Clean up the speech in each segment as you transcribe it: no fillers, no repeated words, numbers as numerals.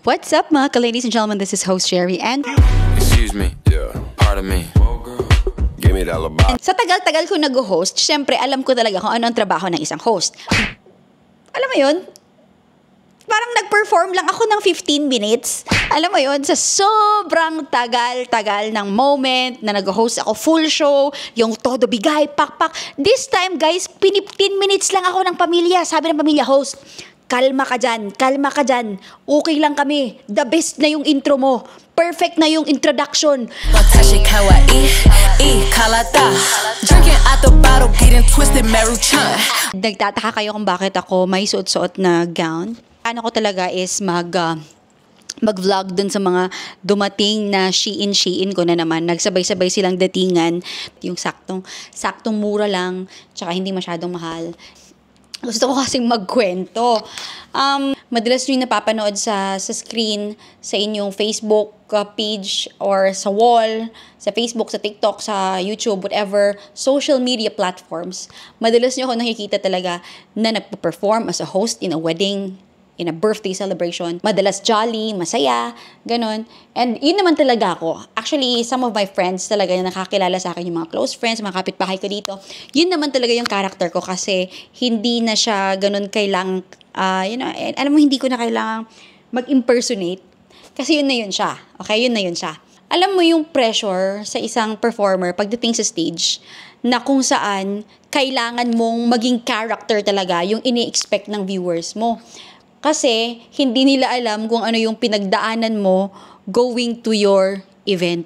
What's up mga ka-ladies and gentlemen, this is host Sherry and Excuse me, yeah, pardon me. Give me that labat. sa tagal-tagal ko nag-host, syempre alam ko talaga kung ano ang trabaho ng isang host. Alam mo yun? Parang nag-perform lang ako ng 15 minutes. Alam mo yun, sa sobrang tagal-tagal ng moment na nag-host ako, full show, yung todo bigay, pak-pak. This time, guys, 15 minutes lang ako ng pamilya. Sabi ng pamilya, host, kalma ka dyan, okay lang kami. The best na yung intro mo. Perfect na yung introduction. Nagtataka kayo kung bakit ako may suot-suot na gown. Ano ko talaga is mag-vlog dun sa mga dumating na Shein ko na naman. Nagsabay-sabay silang datingan. Yung saktong mura lang, tsaka hindi masyadong mahal. Gusto ko kasing magkwento. Madalas nyo yung napapanood sa screen, sa inyong Facebook page or sa wall, sa Facebook, sa TikTok, sa YouTube, whatever, social media platforms. Madalas nyo ako nakikita talaga na nagpo-perform as a host in a wedding, in a birthday celebration. Madalas jolly, masaya, ganon. And yun naman talaga ako. Actually, some of my friends talaga na nakakilala sa akin, yung mga close friends, mga kapitbahay ko dito, yun naman talaga yung character ko kasi hindi na siya ganon kailang, alam mo, hindi ko na kailangang mag-impersonate kasi yun na yun siya. Okay, yun na yun siya. Alam mo yung pressure sa isang performer pagdating sa stage na kung saan kailangan mong maging character talaga yung ini-expect ng viewers mo. Kasi hindi nila alam kung ano yung pinagdaanan mo going to your event,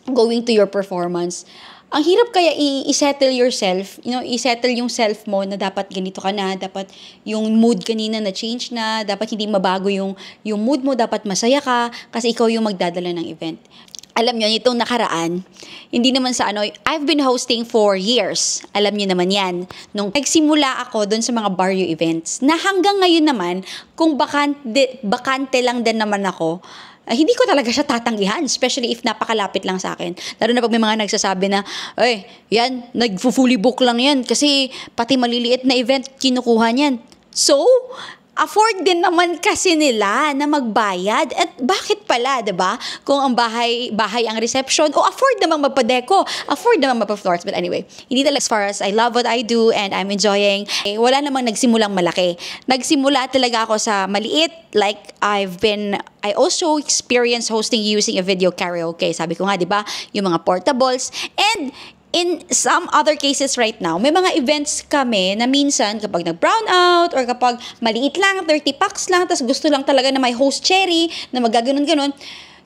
going to your performance. Ang hirap kaya i-settle yourself, i-settle yung self mo na dapat ganito ka na, dapat yung mood kanina na change na, dapat hindi mabago yung mood mo, dapat masaya ka kasi ikaw yung magdadala ng event. Alam nyo, itong nakaraan, hindi naman sa I've been hosting for years. Alam nyo naman yan. Nung nagsimula ako doon sa mga barrio events, na hanggang ngayon naman, kung bakante lang din naman ako, hindi ko talaga siya tatanggihan, especially if napakalapit lang sa akin. Lalo na pag may mga nagsasabi na, ay, yan, nag-fully book lang yan kasi pati maliliit na event, kinukuha niyan. So, afford din naman kasi nila na magbayad. At bakit pala, 'di ba? Kung ang bahay ang reception, afford namang magpa-deco, afford namang magpa-floors. But anyway, hindi talaga, as far as I love what I do and I'm enjoying, wala namang nagsimulang malaki. Nagsimula talaga ako sa maliit, like I also experienced hosting using a video karaoke. Sabi ko nga, 'di ba? Yung mga portables. And in some other cases right now, may mga events kami na minsan kapag nag-brown out or kapag maliit lang, 30 packs lang, tapos gusto lang talaga na may host Cherry na magaganon-ganon,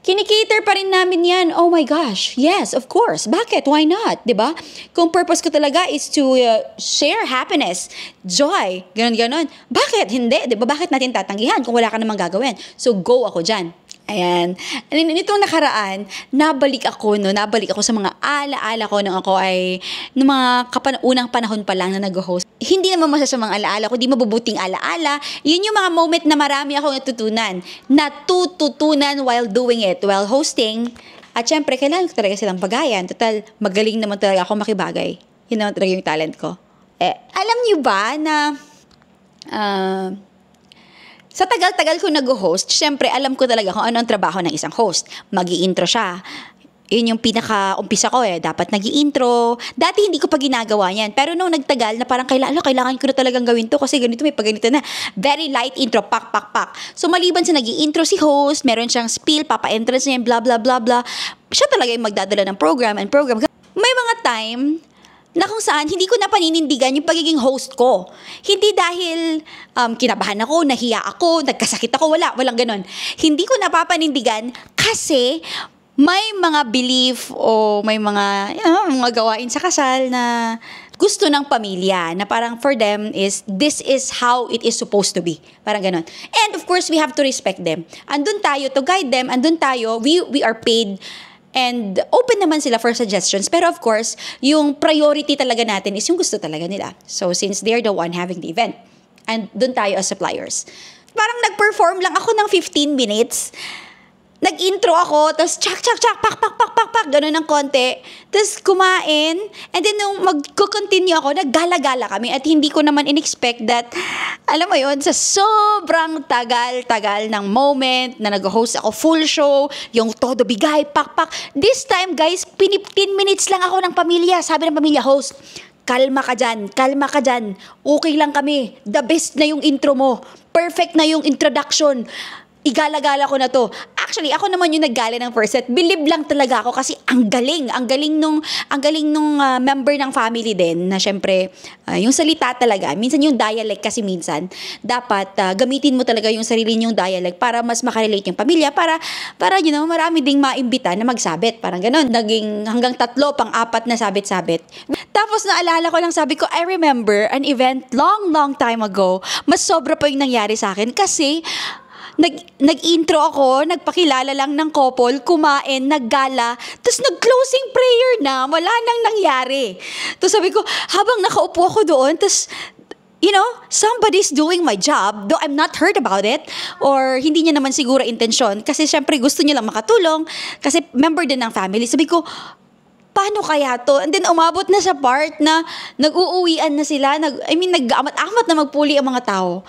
kinikater pa rin namin yan. Oh my gosh, yes, of course. Bakit? Why not? 'Di ba? Kung purpose ko talaga is to share happiness, joy, ganon-ganon. Bakit? Hindi, 'di ba? Bakit natin tatanggihan kung wala ka namang gagawin? So go ako dyan. Ayan. And nitong nakaraan, nabalik ako sa mga alaala ko nung ako ay, nung mga unang panahon pa lang na nag-host. Hindi naman masasamang alaala ko, di mabubuting alaala. Yun yung mga moment na marami akong natututunan while doing it, while hosting. At syempre, kailangan ko talaga silang bagayan. Total, magaling naman talaga ako makibagay. Yun naman talaga yung talent ko. Alam niyo ba na sa tagal-tagal ko nag-host, syempre alam ko talaga kung ano ang trabaho ng isang host. Mag-i-intro siya. Yun yung pinaka-umpisa ko Dapat nag-i-intro. Dati hindi ko pa ginagawa yan. Pero nung nagtagal na parang kailangan ko na talagang gawin to kasi ganito, may pagganito na. Very light intro, pak. So maliban sa nag-i-intro si host, meron siyang spiel, papa-entrance niya, blah, blah, blah, blah. Siya talaga yung magdadala ng program. May mga time na kung saan hindi ko na paninindigan yung pagiging host ko. Hindi dahil kinabahan ako, nahiya ako, nagkasakit ako, walang ganon. Hindi ko napapanindigan kasi may mga belief o may mga gawain sa kasal na gusto ng pamilya na parang for them this is how it is supposed to be. Parang ganon. And of course, we have to respect them. Andun tayo to guide them, andun tayo, we are paid. And open naman sila for suggestions. Pero of course, yung priority talaga natin is yung gusto talaga nila. So since they're the one having the event, and dun tayo as suppliers. Parang nag-perform lang ako ng 15 minutes. nag-intro ako, tapos chak, chak, chak, pak, pak, pak, pak, pak, gano'n ng konti. Tapos kumain, and then nung mag-continue ako, naggala-gala kami at hindi ko naman in-expect that, alam mo yun, sa sobrang tagal-tagal ng moment na nag-host ako full show, yung todo bigay, pak, pak. This time, guys, 15 minutes lang ako ng pamilya. Sabi ng pamilya, host, kalma ka dyan, okay lang kami, the best na yung intro mo, perfect na yung introduction, igala-gala ko na to. Actually, ako naman yung naggala ng first set. Believe lang talaga ako kasi ang galing nung member ng family din na syempre, yung salita talaga. Minsan yung dialect kasi minsan, dapat gamitin mo talaga yung sarili niyong dialect para mas makarelate yung pamilya, para marami ding maimbita na magsabit. Parang ganun. Naging hanggang 3, pang-4 na sabit-sabit. Tapos naalala ko lang, sabi ko, I remember an event long time ago. Mas sobra pa yung nangyari sa akin kasi nag-intro ako, nagpakilala lang ng couple, kumain, naggala, tapos nag-closing prayer na, wala nang nangyari. Tapos sabi ko, habang nakaupo ako doon, tapos, somebody's doing my job, though I'm not heard about it, or hindi niya naman siguro intensyon, kasi syempre gusto niya lang makatulong, kasi member din ng family. Sabi ko, paano kaya to? And then umabot na sa part na nag-uuwian na sila, nag-amat-amat na magpuli ang mga tao.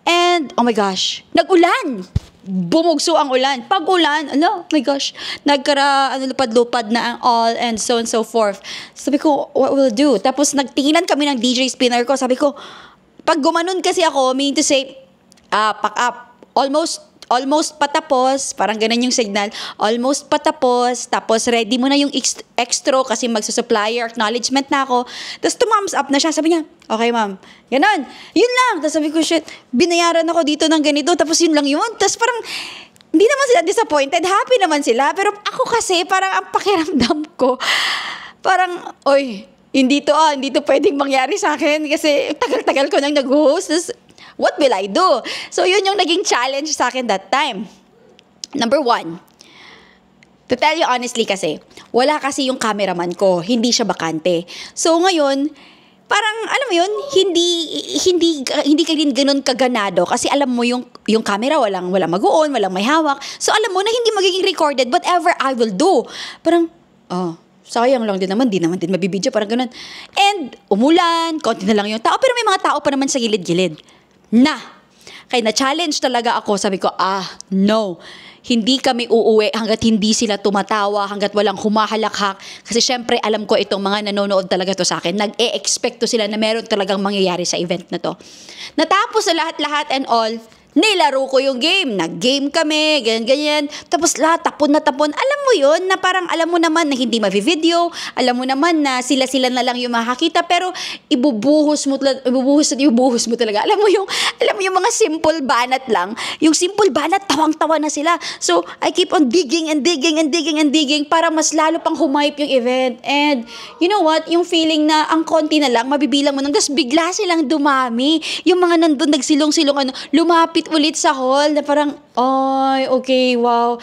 And, oh my gosh, nag-ulan. Bumugso ang ulan. Pag-ulan, oh my gosh, lupad-lupad na ang all and so forth. Sabi ko, what will I do? Tapos nagtinginan kami ng DJ spinner ko. Sabi ko, pag gumanon kasi ako, meaning to say, pack up. Almost patapos, parang ganun yung signal, almost patapos, tapos ready mo na yung extra kasi magsusupplier acknowledgement na ako. Tapos thumbs up na siya, sabi niya, okay ma'am, ganun, yun lang. Tapos sabi ko, shit, binayaran ako dito ng ganito, tapos yun lang yun. Tapos parang, hindi naman sila disappointed, happy naman sila, pero ako kasi, parang ang pakiramdam ko, parang, oy, hindi to pwedeng mangyari sa akin kasi tagal-tagal ko nang nag-host. Tapos, what will I do? So, yun yung naging challenge sa akin that time. Number 1, to tell you honestly kasi, wala kasi yung cameraman ko. Hindi siya bakante. So, ngayon, parang, alam mo yun, hindi ka din ganun kaganado kasi alam mo yung camera, walang mag-on, walang may hawak. So, alam mo na hindi magiging recorded, whatever I will do. Parang, sayang lang din naman, di naman din mabibidyo, parang ganun. And, umulan, konti na lang yung tao, pero may mga tao pa naman sa gilid-gilid. Kaya na-challenge talaga ako, sabi ko, no, hindi kami uuwi hanggat hindi sila tumatawa, hanggat walang humahalakhak, kasi syempre alam ko itong mga nanonood talaga to sa akin, nag-e-expect to sila na meron talagang mangyayari sa event na to. Natapos na lahat and all, nilaro ko yung game. Nag-game kami, ganyan. Tapos lahat, tapon na tapon. Alam mo yun, na parang alam mo naman na hindi mavi-video, alam mo naman na sila-sila na lang yung makakita, pero ibubuhos mo talaga. Alam mo yung mga simple banat lang. Yung simple banat, tawang-tawa na sila. So, I keep on digging para mas lalo pang humayip yung event. And, you know what? Yung feeling na ang konti na lang, mabibilang mo nang, tapos bigla silang dumami. Yung mga nandun, nagsilong-silong, lumapit ulit sa hall na parang, okay, wow.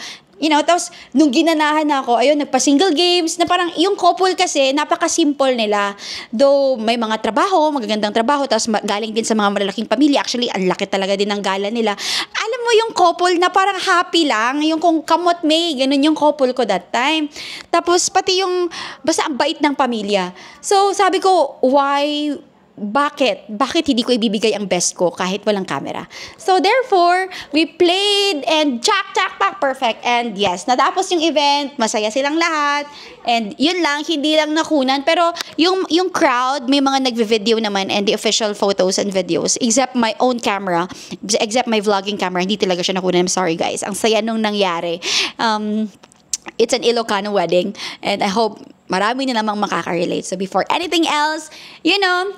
Tapos, nung ginanahan ako, ayun, nagpa-single games, na parang, yung couple kasi, napaka-simple nila. Though, may mga trabaho, magagandang trabaho, tapos galing din sa mga malalaking pamilya. Actually, ang laki talaga din ng gala nila. Alam mo yung couple na parang happy lang, yung kung kamot may, ganun yung couple ko that time. Tapos, pati yung, basta ang bait ng pamilya. So, sabi ko, bakit hindi ko ibibigay ang best ko kahit walang camera? So, therefore, we played and chak, perfect. And yes, natapos yung event, masaya silang lahat. And yun lang, hindi lang nakunan. Pero yung crowd, may mga nagve-video naman and the official photos and videos. Except my own camera, except my vlogging camera, hindi talaga siya nakunan. I'm sorry guys. Ang saya nung nangyari. It's an Ilocano wedding and I hope marami na namang makaka-relate. So before anything else,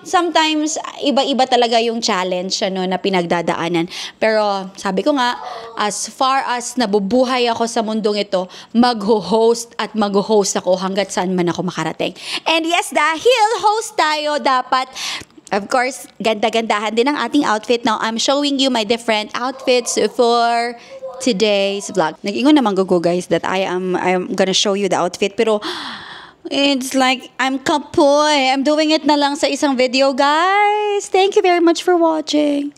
sometimes iba-iba talaga yung challenge na pinagdadaanan. Pero sabi ko nga, as far as nabubuhay ako sa mundong ito, mag-host ako hanggat saan man ako makarating. And yes, dahil host tayo, dapat of course, ganda-gandahan din ang ating outfit. Now, I'm showing you my different outfits for today's vlog. Nag-ingon naman go guys that I'm gonna show you the outfit, pero it's like I'm kapoy. I'm doing it na lang sa isang video, guys. Thank you very much for watching.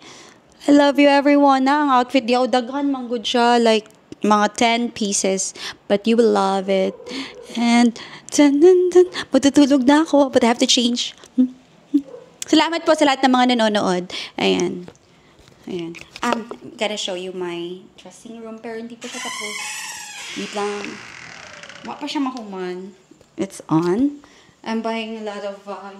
I love you everyone. Na ang outfit di ako daghan man gud siya, like mga 10 pieces, but you will love it. And matutulog na ako, but I have to change. Salamat po sa lahat ng mga nanonood. Ayan. Ayan. Gotta show you my dressing room, pero hindi pa siya tapos. Wait lang. Wala pa siya mahuman. It's on. I'm buying a lot of, blah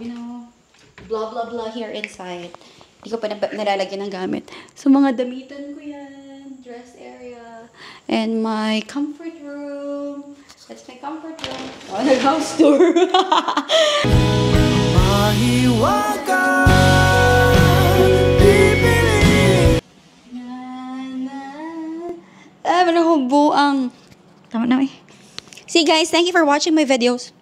blah blah here inside. Hindi ko pa nalalagyan ng gamit. So, mga damitan ko yan. Dress area. And my comfort room. That's my comfort room. Oh, nag-house tour. Mahiwaga, meron akong buang. Tama na eh. See guys, thank you for watching my videos.